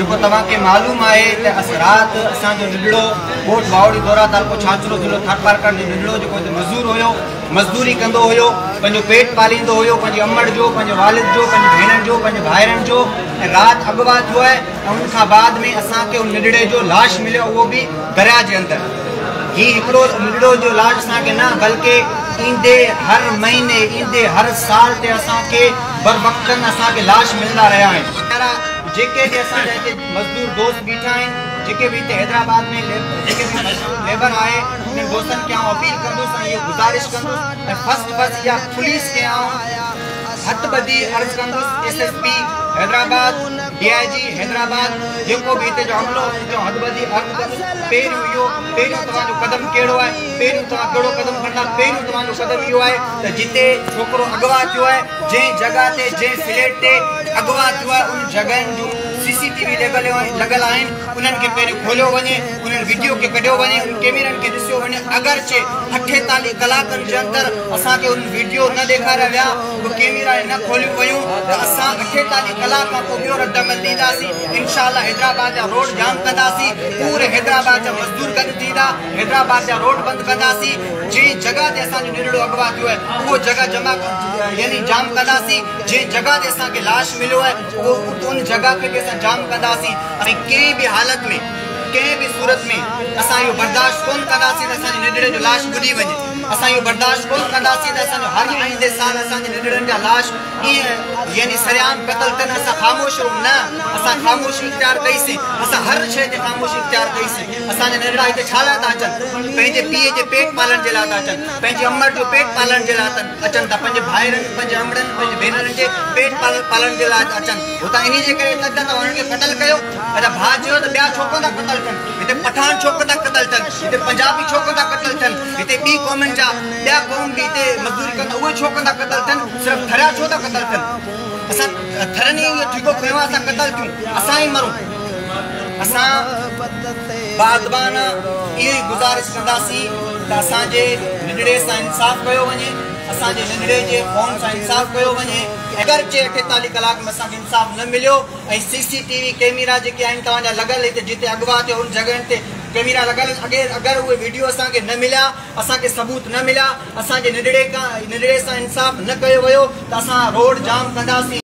جيڪو توهان کي معلوم آهي ته اس رات اسان جو ننڍڙو ڳوٺ باوڙي دورا تعلقو ڇاڇرو ضلعو ٿرپارڪر جو ننڍڙو جيڪو هتي مزدور هيو، مزدوري ڪندو هيو، پنهنجو پيٽ پاليندو هيو، پنهنجي امڙ جو، پنهنجي والد جو، پنهنجي ڀيڻن جو، پنهنجي ڀائرن جو ۽ رات اغوا ٿيو آهي ۽ ان کان بعد ۾ اسان کي ان ننڍڙي جو لاش مليو اهو به درياء جي اندر. هي هڪڙو ننڍڙو جو لاش اسان کي نه بلڪه ايندي هر مهيني ايندي هر سال تي اسان کي بروقتن اسان کي لاش ملندا رهيا آهن. پيارا جيڪي به اسان جا هتي مزدور دوست بيٺا آهن جيڪي به هتي حيدرآباد ۾ جيڪي به مزدور ليبر آهي انهن دوستن کي آئون اپيل ڪندس ۽ اهو گذارش ڪندس ۽ فرسٽ بس اها پوليس کي آئون هٿ ٻڌي عرض ڪندس S S P Hyderabad D I G Hyderabad جيڪو به هتي جو عملو ان کي آئون هٿ ٻڌي عرض ڪندس پهريون اهو پهريون توهان جو قدم ڪهڙو آهي پهريون توهان ڪهڙو قدم کڻندا پهريون توهان جو قدم اهو آهي ته جتي ڇوڪرو اغوا ٿيو آهي جنهن جڳهه تي جنهن فليٽ تي اغوا ٿيو آهي ان جڳهين جون سي سي ٽي وي لڳل آهن انهن کي پهريون کوليو وڃي انهن وڊيو کي ڪڍيو وڃي انهن ڪيميرن کي ڏسيو وڃي اگرچه 48 ڪلاڪن جي اندر اسان کي انهن وڊيو نه ڏيکاريا ويا اهي ڪيميرا نه کوليون ويون ته اسان 48 ڪلاڪ کان پوء ٻيو رد عمل ڏينداسين انشاء الله حيدرآباد جا روڊ جام ڪنداسين پوري حيدرآباد جا مزدور گڏ ٿيندا حيدرآباد جا روڊ بند ڪنداسين جنهن جڳهه تي اسان جو ننڍڙو اغوا ٿيو آهي اهو جڳهه جمع يعني جام ڪنداسين جنهن جڳهه تي اسان کي لاش مليو آهي اهو ان جڳهه کي به اسان جام ڪنداسين ۽ ڪنهن به حالت ۾ ڪنهن به صورت ۾ اسان اهو برداشت ڪونه ڪنداسين ته اسان جي ننڍڙي جو لاش ٻڏي وڃي اسان اهو برداشت ڪونه ڪنداسين ته اسان جو هر آئيندي سال اسان جي ننڍڙن جا لاش ائين يعني سرعام قتل ٿين اسان خاموش رهون نه اسان خاموشي اختيار ڪئي سين اسان هر شيء تي خاموشي اختيار ڪئي سين اسان جا ننڍڙا هتي ڇا لاء ٿا اچن؟ پنهنجي پيء جي پيٽ پالڻ جي لاء ٿا اچن، پنهنجي امڙ جو پيٽ پالڻ جي لاء اچن ٿا، پنهنجي ڀائرن، پنهنجي امڙن، پنهنجي ڀينرن جي پيٽ پالڻ جي لاء ٿا اچن. هتان انهي جي ڪري اچن ٿا ته انهن کي قتل ڪيو. اڇا ڀاء چيو ته ٻيا ڇو ڪونه ٿا قتل ٿين؟ هتي پٺاڻ ڇو ڪونه ٿا قتل ٿين؟ هتي پنجابي ڇو ڪونه ٿا قتل ٿين؟ هتي ٻي قومن جا ٻيا قوم به هتي مزدوري ڪن ٿا اهي ڇو ڪونه ٿا قتل ٿين؟ صرف ٿريا ڇو ٿا قتل ٿين؟ اسان ٿرن ئي اهو ٺيڪو کنيو آهي اسان قتل ٿيون اسان ئي مرون. اسان باادبانه اهو ئي گذارش ڪنداسين ته اسان جي ننڍڙي سان انصاف ڪيو وڃي، اسان جي ننڍڙي جي خون سان انصاف ڪيو وڃي، اگرچه 48 ڪلاڪ ۾ اسان کي انصاف نه مليو ۽ سي سي ٽي وي ڪيميرا جيڪي آهن توهان جا لڳل هتي جتي اغوا ٿيو ان جڳهين تي ڪيميرا لڳل آهن اگر اهي وڊيو اسان کي نه مليا اسان کي ثبوت نه مليا اسان جي ننڍڙي سان انصاف نه ڪيو ويو ته اسان روڊ جام ڪنداسين.